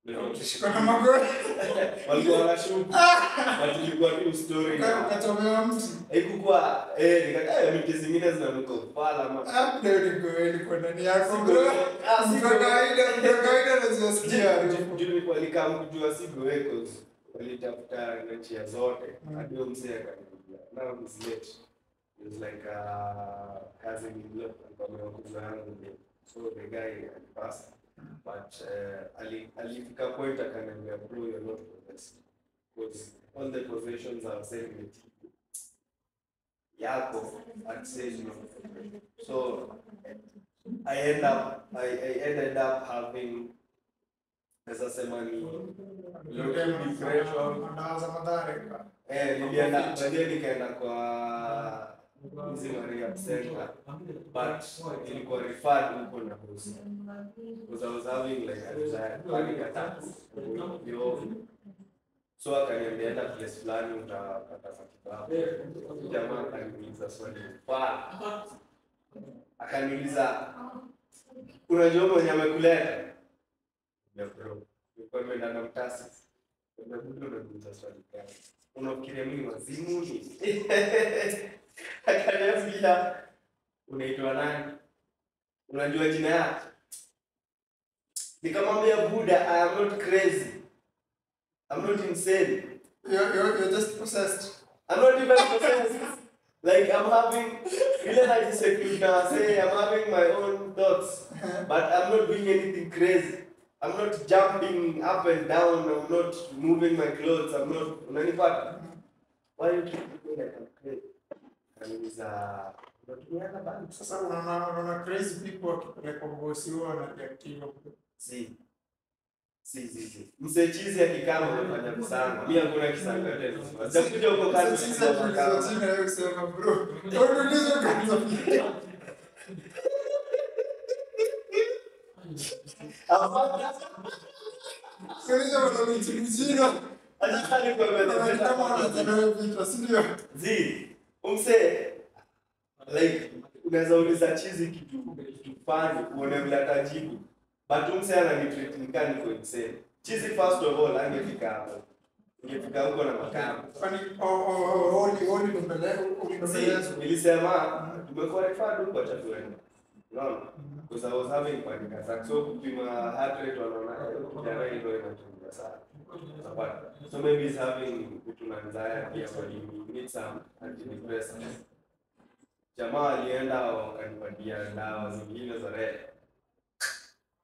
Ukishikwa na magori. Walikuwa wanashuku. But ilikuwa tu story. Ukachomewa mti. Haikukuwa nikakaa miti zingine zinanuka ufala ama. Hapo ndio ilikuwa ndani yako bro. Mtu kawaida anasikia harufu. Juu nilikuwa nikamjua si Goekos. Walitafuta njia zote. Hadi huyo mzee akaniambia. Now he's late. He was like a cousin in law alikuwa amekuja yangu. So the guy alipasa. But alifika point akaniambia bro, you're not possessed. Because all the possessions are saying the yako I'd say no. So I ended up having naweza sema ni low depression. Nilienda baadaye nikaenda kwa hizi rehab center, but nilikuwa referred huko na hosi because I was having like a panic attack. So akaniambia enda place fulani utapata matibabu. Jamaa akaniuliza swali mbaya. Akaniuliza unajua mwenye amekuleta? Bro, nilikuwa nimeenda na mtasi. Nimekuja unaniuliza swali gani? Unafikiria mimi wazimu ni? Akaniambia unaitwa nani? Unajua jina yako? Nikamwambia Buddha, I am not crazy. I'm not insane. You're just possessed. I'm not even possessed. Like I'm having, ile najisecure say I'm having my own thoughts, but I'm not doing anything crazy. I'm not jumping up and down. I'm not moving my clothes. I'm not. Unanipata? Why you keep me like I'm crazy? Akaniuliza unatumianga bangi? Sasa unaona crazy people wakipelekwa bosi wao wanareactive. Si. Mzee chizi akikama anafanya kisanga. Mimi hakuna kisanga yote. Sitakuja huko kazi. Chizi akikuja na kusema bro. Unauliza kwanza. Hapana. Sio wananichimjina. Acha nikwambie kama wanataka vitu si ndio? Zi. Umse like unaweza uliza chizi kitu fani uone vile atajibu. But umse ananitreat nikaa niko insane. Chizi first of all angefika hapo. Ingefika huko na makamu. Kwani oli mbele. Nilisema tumekuwa referred huko acha tuende. Unaona? Because I was having panic attack. So kupima heart rate wanaona kijana hilo inatumia sana. So maybe he's having vitu na anxiety pia kwa nini need some antidepressants. Jamaa alienda wakanipatia dawa zingine za red.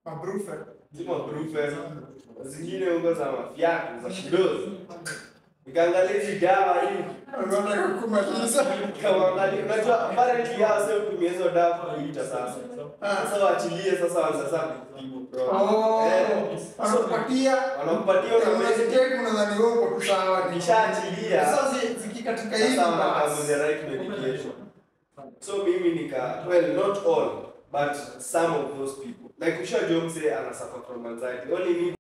Mabrufen. Zima brufen. Zingine huko za mafiatu za kidozi. Nikaangalia hizi dawa hivi. Unaona kumaliza. Kaangalia unajua apparently hao sio kutumia hizo dawa kuita sasa. Sasa waachilie sasa waanze sasa kutibu bro. Wanakupatia na unaziteka unadhani wewe uko sawa. Nishaachilia. Sasa zikikatika hivi sasa wanaanza the right medication. So mimi nika well not all but some of those people. Like ushajua mzee ana suffer from anxiety. Only me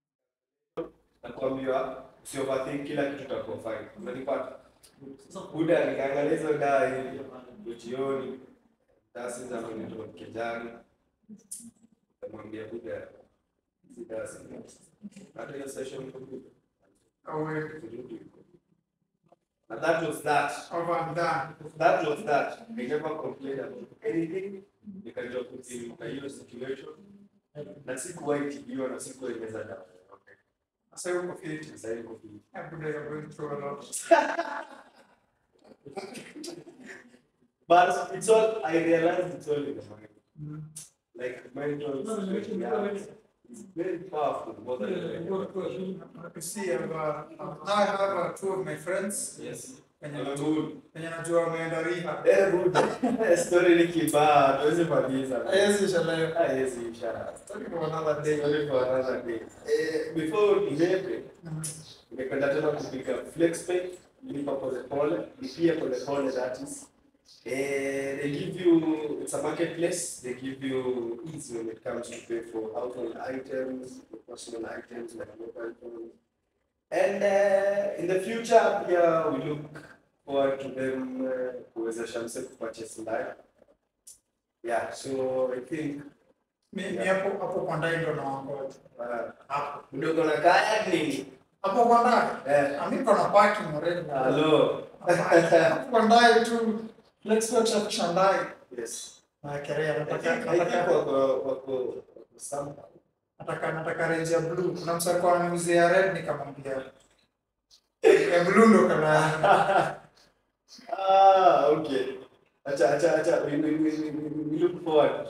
nakwambia usi overthink kila kitu itakuwa fine. Unanipata? Buda nikaangalia hizo dawa hivi jioni. Dasi za mimi kijana. Nikamwambia Buda hizi dawa si hata hiyo session kubuda. And that was that. Over and done. That was that. I never complained about anything. Nikajua kudeal na hiyo situation. Na sikuwahi tibiwa na sikuwahi meza dawa. Okay. Sasa uko fit. Sasa uko fit. Every day I'm going through a lot. But it's all, I realized it's all in the mind. Like mental situation, yeah, it's very powerful. More than you see, now I have two of my friends. Yes. Wenye najua wameenda rehab. Buda. Story ni kibaya, tuwezi maliza. Haiwezi isha leo. Haiwezi isha. Story for another day. Story for another day. Before nilepe, nimependa tena kupika FlexPay, lipa pole pole, lipia pole pole that is. They give you, it's a marketplace, they give you ease when it comes to pay for household items, for personal items like mobile phones. And in the future, yeah, we look forward to them kuwezesha mse kupurchase live. Yeah, so I think Mimi hapo kwa ndani ndo naongoza. Hapo. Ndio na kaya nini? Hapo kwa ndani. Mimi niko na parking already. Hello. Hapo kwa ndani tu. Let's watch up Shandai. Yes. Na kerea nataka wako some nataka range ya blue. Kuna msanii alikuwa ananiuzia red nikamwambia ya blue ndo kana. Okay. Acha we look forward.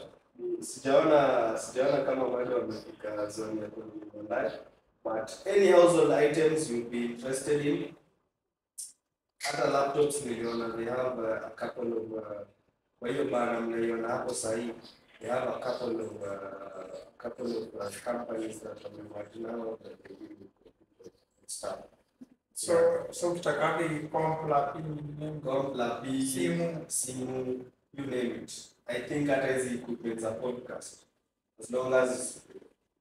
Sijaona kama bado wamefika zone ya online. But any household items you'll be interested in. Hata laptops niliona they have a couple of kwa hiyo bana mnaiona hapo sahi. They have a couple of companies that are now that they give stuff. So ukitaka kompla simu, you name it. I think hata hizi equipment za podcast, as long as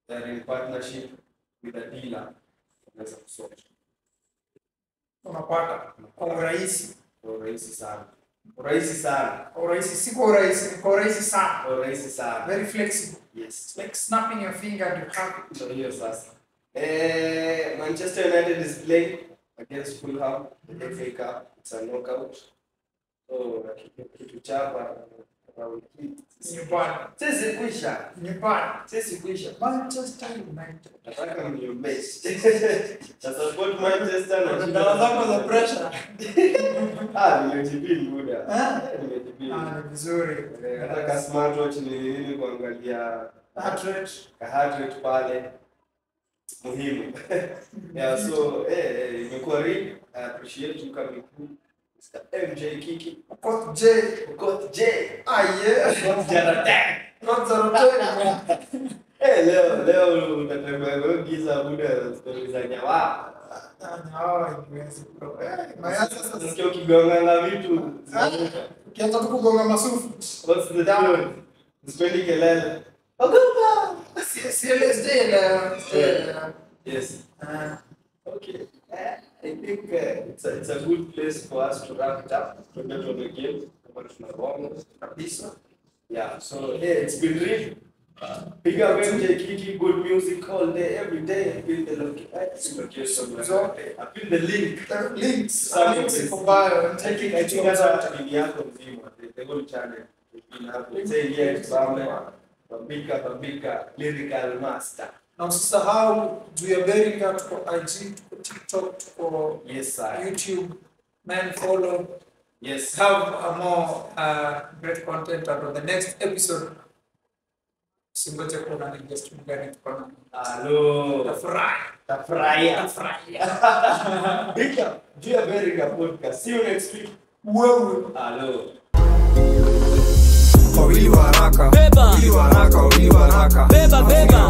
they are in partnership with a dealer, unaweza kusort. Unapata kwa urahisi. Kwa urahisi sana. Urahisi sana. Kwa urahisi, si kwa urahisi, kwa urahisi sana. Kwa urahisi sana. Very flexible. Yes. It's like snapping your finger and you have it. Ndio hiyo sasa. Manchester United is playing against Fulham, the FA Cup. It's a knockout. So, kitu chapa round hii. Nyumbani. Sisi kuisha. Nyumbani. Sisi kuisha. Manchester United. Nataka mniombe. Na support Manchester na dawa zako za pressure. Nimejipini muda. Nimejipini. Ni vizuri. Nataka smartwatch ni nini kuangalia heart rate. Heart rate pale. Muhimu. Yeah, so imekuwa real. I appreciate you coming through. Mr. MJ Kiki. Okoth J. Okoth J. Ah, yeah. Okoth Jarateng. Okoth Jarateng. Leo utatembea kwa giza muda stories za nyawa. Nyawa iwezi bro. Mayasa sasa nasikia ukigonga na vitu. Ukianza tu kugonga masufu. What's the deal? Sipendi kelele. Ogopa. CLSD la. Yes. Okay. I think it's a good place for us to wrap it up. To get on the game. Kabisa. Yeah, so hey, it's been real. Big up MJ Kiki, good music all day, every day. I feel the location. I feel the link. The links. Links for bio. I think that's nini yako mzima. The whole channel. Say yes, Bambika, lyrical master. Na usisahau juu ya Beringa, tuko IG, tuko TikTok, tuko yes, sir. YouTube. Man, follow. Yes. Have a more great content and on the next episode. Singoje kuona ni guest mgani tuko na. Hello. Tafurahi. Big up. Juu ya Beringa podcast. See you next week. Wewe. Hello. Wawili waraka. Beba. Wawili waraka, wawili waraka. Beba, beba.